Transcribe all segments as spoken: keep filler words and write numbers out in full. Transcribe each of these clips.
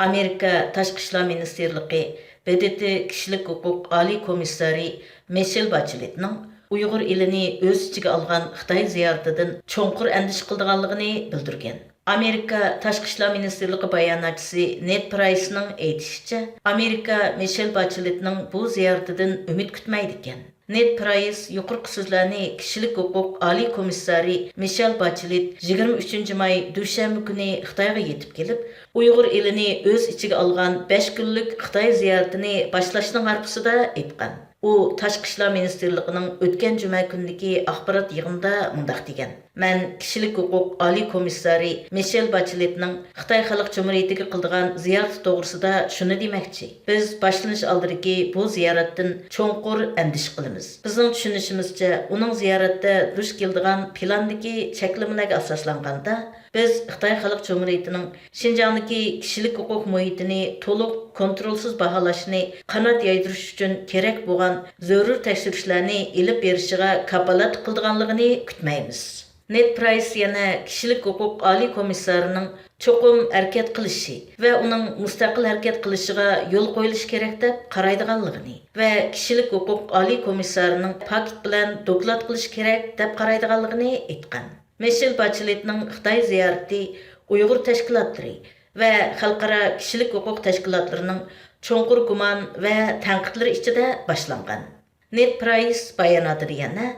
ئامېرىكا تاشقى ئىشلار مىنىستىرلىقى ب د ت كىشىلىك ھوقۇق ئالىي كومىسسارى مىشېل باچېلېتنىڭ ئۇيغۇر ئېلىنى ئۆز ئىچىگە ئالغان خىتاي زىيارىتىدىن چوڭقۇر ئەندىشە قىلىدىغانلىقىنى بىلدۈرگەن. ئامېرىكا تاشقى ئىشلار مىنىستىرلىقى باياناتچىسى نېد پرايسنىڭ ئېيتىشىچە، ئامېرىكا مىشېل باچېلېتنىڭ بۇ زىيارىتىدىن ئۈمىد كۈتمەيدىكەن. نېد پرايس يۇقىرىقى سۆزلەرنى كىشىلىك ھوقۇق ئالىي كومىسسارى مىشېل باچېلېت يىگىرمە ئۈچىنچى ماي دۈشەنبە كۈنى خىتايغا يېتىپ كېلىپ، ئۇيغۇر ئېلىنى ئۆز ئىچىگە ئالغان بەش كۈنلۈك خىتاي زىيارىتىنى باشلاشنىڭ ھارپىسىدا ئېيتقان. ئۇ تاشقى ئىشلار مىنىستىرلىقىنىڭ ئۆتكەن جۈمە كۈنىدىكى ئاخبارات يىغىنىدا مۇنداق دېگەن: مەن كىشىلىك ھوقۇق ئالىي كومىسسارى مىشېل باچېلېتنىڭ خىتاي خەلق جۇمھۇرىيىتىگە قىلىدىغان زىيارىتى توغرىسىدا شۇنى دېمەكچى. بىز باشلىنىش ئالدىدىكى بۇ زىيارەتتىن چوڭقۇر ئەندىشە قىلىمىز. بىزنىڭ چۈشىنىشىمىزچە، ئۇنىڭ زىيارەتتە دۇچ كېلىدىغان پىلاندىكى چەكلىمىلەرگە ئاساسلانغاندا، بىز خىتاي خەلق جۇمھۇرىيىتىنىڭ شىنجاڭدىكى كىشىلىك ھوقۇق مۇھىتىنى تولۇق كونترولسىز باھالاشنى قانات يايدۇرۇش ئۈچۈن كېرەك بولغان زۆرۈر تەكشۈرۈشلەرنى ئېلىپ بېرىشىغا كاپالەتلىك قىلىدىغانلىقىنى كۈتمەيمىز. نېد پرايس يەنە كىشىلىك ھوقۇق ئالىي كومىسسارىنىڭ چوقۇم ھەرىكەت قىلىشى ۋە ئۇنىڭ مۇستەقىل ھەرىكەت قىلىشىغا يول قويۇلۇشى كېرەك دەپ قارايدىغانلىقىنى ۋە كىشىلىك ھوقۇق ئالىي كومىسسارىنىڭ پاكىت بىلەن دوكلات قىلىشى كېرەك دەپ قارايدىغانلىقىنى ئېيتقان. مىشېل باچېلېتنىڭ خىتاي زىيارىتى ئۇيغۇر تەشكىلاتلىرى ۋە خەلقئارا كىشىلىك ھوقۇق تەشكىلاتلىرىنىڭ چوڭقۇر گۇمان ۋە تەنقىدلىرى ئىچىدە باشلانغان. نېد پرايس باياناتىدا يەنە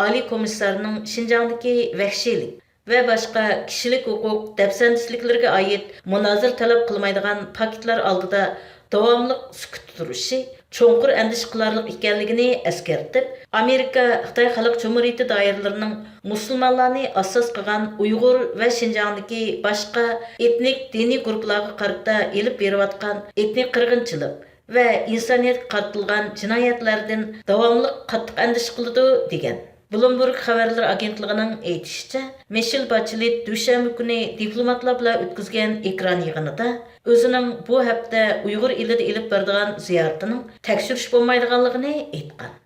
ئالىي كومىسسارنىڭ شىنجاڭدىكى ۋەھشىيلىك ۋە باشقا كىشىلىك ھوقۇق دەپسەندىچىلىكلىرىگە ئائىت مۇنازىرە تەلەپ قىلمايدىغان پاكىتلار ئالدىدا داۋاملىق سۈكۈتتە تۇرۇشى چوڭقۇر ئەندىشە قىلارلىق ئىكەنلىكىنى ئەسكەرتىپ، ئامېرىكا خىتاي خەلق جۇمھۇرىيىتى دائىرىلىرىنىڭ مۇسۇلمانلارنى ئاساس قىلغان ئۇيغۇر ۋە شىنجاڭدىكى باشقا ئېتنىك دىنىي گۇرۇپپىلارغا قارىتا ئېلىپ بېرىۋاتقان ئېتنىك قىرغىنچىلىق ۋە ئىنسانىيەتكە قارىتىلغان جىنايەتلەردىن داۋاملىق قاتتىق ئەندىشە قىلىدۇ، دېگەن. بلومبېرگ خەۋەرلىرى ئاگېنتلىقىنىڭ ئېيتىشىچە، مىشېل باچېلېت دۈشەنبە كۈنى دىپلوماتلار بىلەن ئۆتكۈزگەن ئېكران يىغىنىدا ئۆزىنىڭ بۇ ھەپتە ئۇيغۇر ئېلىدە ئېلىپ بېرىدىغان زىيارىتىنىڭ تەكشۈرۈش بولمايدىغانلىقىنى ئېيتقان.